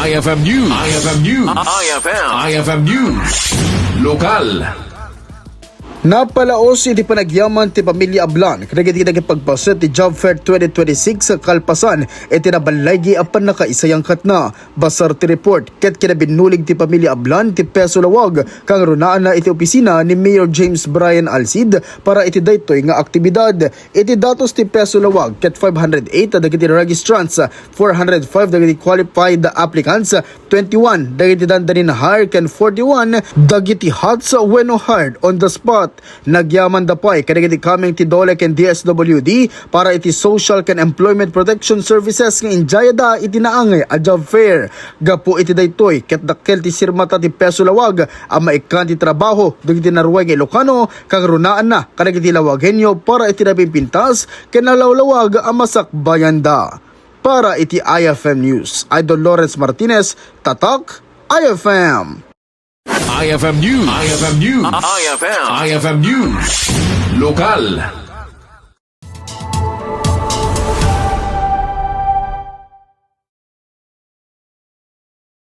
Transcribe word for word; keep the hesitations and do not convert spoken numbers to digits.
I F M News. I F M News. I F M. I F M News. Lokal. Napalaos iti panagyaman ti pamilya Ablan kadagiti nagpagpaset ti Job Fair twenty twenty-six kalpasan iti naballaygi a pannakaisayangkatna. Basar ti report ket kinabinnulig ti pamilya Ablan ti peso lawag kangrunaan na iti opisina ni Mayor James Brian Alcid para iti daytoy nga aktibidad. Iti datos ti peso lawag ket five hundred eight dagiti registrants, four hundred five dagiti qualified applicants, twenty-one dagiti dandanin hire ken forty-one dagiti HOTS wenno hired on the spot. Nagyamanda pay kadagiti kameng ti DOLE ken D S W D para iti Social ken Employment Protection Services nga injayada iti naangay a job fair. Gapu iti daytoy ket dakkel ti sirmata ti peso lawag a maikkan ti trabaho dagiti naruay nga Ilocano kangrunaan na kadagiti lawagenyo para iti napimpintas ken nalawlawag a masakbayanda. Para iti I F M News, Idol Lawrence Martinez, Tatak, I F M. I F M News. I F M News. I F M. I F M News. Lokal.